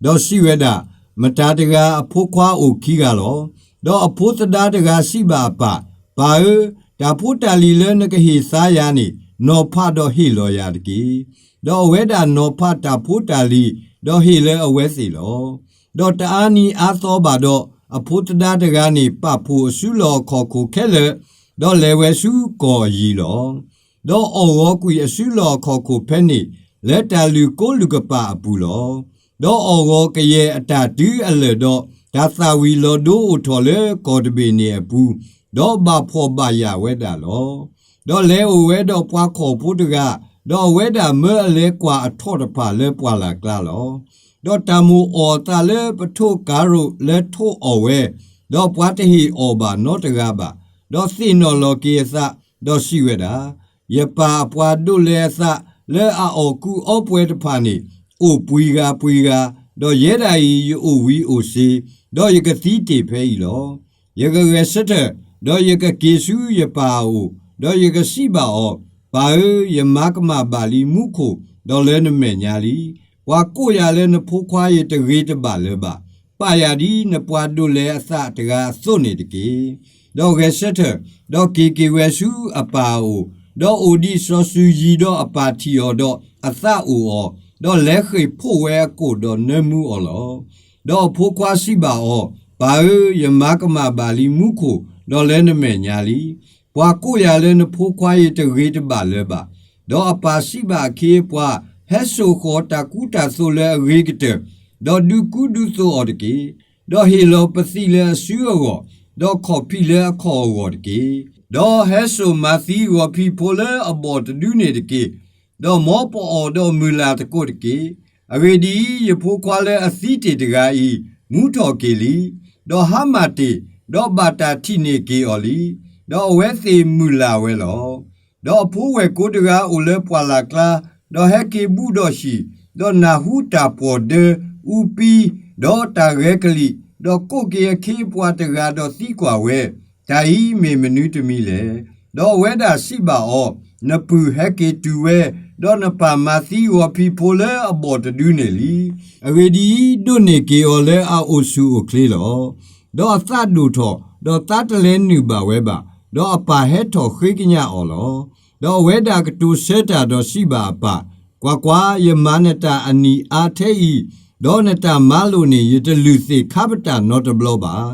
ဒီးစံးဝဲဒၣ်, မတၤတဂၤအဖိခွါအိၣ်ခံဂၤလီၤ. ဒီးအဖိသဒါတဂၤစံးဘၣ်အပၢ်, ပၢ်ဧၢ, တၢ်ဖိတၢ်လံၤလၢနကဟ့ၣ်သါယၤန့ၣ် နီၤဖးဒီးဟ့ၣ်လီၤယၤတက့ၢ်. ဒီးအဝဲဒၣ်နီၤဖးတၢ်ဖိတၢ်လံၤ, ဒီးဟ့ၣ်လၢအဝဲသ့ၣ်လီၤ. ဒီးတအါနံၤအါသီဘၣ်ဒီး, အဖိသဒါတဂၤန့ၣ် ပာ်ဖှိၣ်အစုလီၢ်အခီၣ်ခိၣ်ခဲလၢာ်, ဒီးလဲၤဝဲဆူကီၢ်အယံၤလီၤ. ဒီးအီၣ်ဂီၤကွံာ်အစုလီၢ်အခီၣ်ခိၣ်ဖဲန့ၣ်, လၢတၢ်လုၢ်ကိးလုၢ်ကပာ်အပူၤလီၤ. ဒီးအီၣ်ဂီၤကယဲၢ်အတၢ်တုၤအလၢာ်ဒီး, တၢ်သၣ်ဝံၤလီၤဒိအိၣ်ထီၣ်လၢကီၢ်တဘ့ၣ်န့ၣ်အပူၤ, ဒီးဘၣ်ဖှီၣ်ဘၣ်ယာ်ဝဲဒၣ်လီၤ. ဒီးလဲၤအိၣ်ဝဲဒီးပှၤခီၣ်ဖိတဂၤ, ဒီးအဝဲဒၣ်မၢအလဲၤကွၢ်အထီၣ်တဖၣ်လၢပှၢ်လၢ်ကျါလီၤ. ဒီးတၢ်မိၣ်အီၣ်အသးလၢပထိးကၤရိးလၢထိးအီၣ်ဝဲ, ဒီးပှၤတဟ့ၣ်အီၣ်ဘၣ်နီတဂၤဘၣ်, ဒီးသ့ၣ်နီၣ်လီၤက့ၤအသး, ဒီးစံးဝဲဒၣ်, ယပၢ်အပှၤဒိးလဲအသးလၢအအီၣ်ကူအီပှဲၤတဖၣ်န့ၣ်, အိၣ်ပှံၤဂၤပှံၤဂၤ, ဒီးယဲဒၣ်အံၤယအိၣ်ဝံၤအိၣ်စ့ၤ, ဒီးယကသံတ့ၢ်ဖဲအံၤလီၤ. ယကဂဲၤဆၢထၢၣ်, ဒီးယကက့ၤဆူယပၢ်အအိၣ်, ဒီးယကစံးဘၣ်အီၤ, ပၢ်ဧၢ, ယမၤကမၣ်ဘၣ်လံမူခိၣ်, ဒီးလၢနမဲာ်ညါလံ. ပှၤကိးယၤလၢနဖိခွါယတဂ့ၤတဘၣ်လၢၤဘၣ်. ပာ်ယၤဒ်နပှၤဒိးလဲအသးတဂၤအသိးန့ၣ်တက့ၢ်. ဒီးဂဲၤဆၢထၢၣ်, ဒီးက့ၤက့ၤဝဲဆူအပၢ်အအိၣ်, ဒီးအိၣ်ဒံးစီၤစုၤယံၤဒီးအပၢ်ထံၣ်အီၤဒီးအသးအိၣ်အီၤ, ဒီးလဲၤဃ့ၢ်ဖှိၣ်ဝဲအကိာ်ဒီးနၢမူအီၤလီၤ. ဒီးအဖိခွါစံးဘၣ်အီၤ, ပၢ်ဧၢ, ယမၤကမၣ်ဘၣ်လံမူခိၣ်, ဒီးလၢနမဲာ်ညါလံ. ပှၤကိးယၤလၢနဖိခွါယတဂ့ၤတဘၣ်လၢၤဘၣ်. ဒီးအပၢ်စံးဘၣ်အခ့အပှၤ, ဟဲစိာ်ဃီၤတၢ်ကူတၢ်သိးလၢအဂ့ၤကတၢၢ်, ဒီးဒုးကူဒုးသိးအီၤတက့ၢ်. ဒီးဟ့ၣ်လီၤပသံးလၢအစုအဂီၢ်, ဒီးခီၣ်ဖံးလၢအခီၣ်အဂီၢ်တက့ၢ်. ဒီးဟဲစိာ်မၤသံဂီၤဖံးဖိလၢအဘီၣ်တဒုန့ၣ်တက့ၢ်. ဒီးမ်ပအီၣ်ဒီးမုၢ်လၢ်သကိးတက့ၢ်. အဂ့ၢ်ဒ်အံၤ, ယဖိခွါလၢအသံတ့ၢ်တဂၤအံၤ, မူထီၣ်က့ၤလံ. ဒီးဟါမၢ်တ့ၢ်, ဒီးဘၣ်တၢ်ထံၣ်န့ၢ်က့ၤအီၤလံ. ဒီးအဝဲသ့ၣ်မုၢ်လၢ်ဝဲလီၤ. ဒီးအဖိဝဲၢ်ကိတဂၤအိၣ်လၢပှၢ်လၢ်ကျါ, ဒီးဟဲက့ၤဘူးဒီးဟံၣ်, ဒီးနၢ်ဟူတၢ်ပှီၢ်ဒၢ, အူပံ, ဒီးတၢ်ဂဲၤကလံၣ်, ဒီးကိးက့ၤအခ့အပှၤတဂၤဒီးသံကွၢ်ဝဲ, တၢ်အံၤမ့ၢ်မနုၤတမံၤလဲၣ်. ဒီးအဝဲဒၣ်စံးဘၣ်အီၤ, နပုၢ်ဟဲက့ၤတုၤဝဲ, ဒီးနပၢ်မၤသံဂီၤဖံးဖိလၢအဘီၣ်တဒုန့ၣ်လံ. အဂ့ၢ်ဒ်အံၤ, ဒိးန့ၢ်က့ၤအီၤလၢအအိၣ်ဆူၣ်အိၣ်ချ့လီၤ. ဒီးအသးဒိၣ်ထီၣ်, ဒီးသးတလဲၤနုာ်ဘၣ်ဝဲဘၣ်, ဒီးအပၢ်ဟဲထီၣ်ဃ့ကညးအီၤလီၤ. ဒီးအဝဲဒၣ်ကတိၤဆၢတၢ်ဒီးစံးဘၣ်အပၢ်, ကွၢ်ကွၢ်, ယမၤနတၢ်အနံၣ်အါထဲအံၤ, ဒီးနတၢ်မၤလိာ်န့ၣ် ယတလုၢ်သ့ၣ်ခါပတာ်နီတဘျီဘၣ်.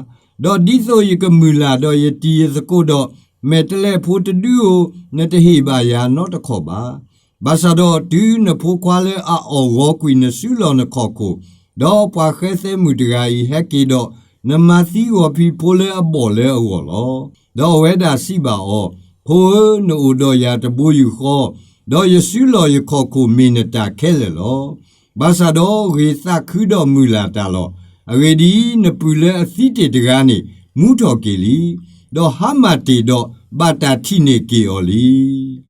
ဒီးဒ်သိးယကမုၢ်လၢ်ဒီးယတံၤယသကိးဒီး, မဲာ်တဲးလဲးဖိတဒုဧိၤ, နတဟ့ၣ်ဘၣ်ယၤနီတခီၣ်ဘၣ်. ဘၣ်ဆၣ်ဒီးတုၤနဖိခွါလၢအအီၣ်ဂီၤကွံာ်နစုလီၢ်နခီၣ်ခိၣ်, ဒီးပှၤဃဲသဲမုၣ်တဂၤအံၤဟဲက့ၤဒီး, နမၤသံဂီၤဖံးဖိလၢအဘီၣ်လၢအဂီၢ်လီၤ. ဒီးအဝဲဒၣ်စံးဘၣ်အီၤ, ဖိဧၢ, နအိၣ်ဒီးယၤတဘိယူၢ်ဃီ, ဒီးယစုလီၢ်ယခီၣ်ခိၣ်မ့ၢ်နတၢ်ခဲလၢာ်လီၤ. ဘၣ်ဆၣ်ဒီးဂ့ၤသးခုဒီးမုၢ်လၢ်တၢ်လီၤ. အဂ့ၢ်ဒ်အံၤ, နပုၢ်လၢအသံတ့ၢ်တဂၤန့ၣ် မူထီၣ်က့ၤလံ. ဒီးဟါမၢ်တ့ၢ်ဒီးဘၣ်တၢ်ထံၣ်န့ၢ်က့ၤအီၤလံ.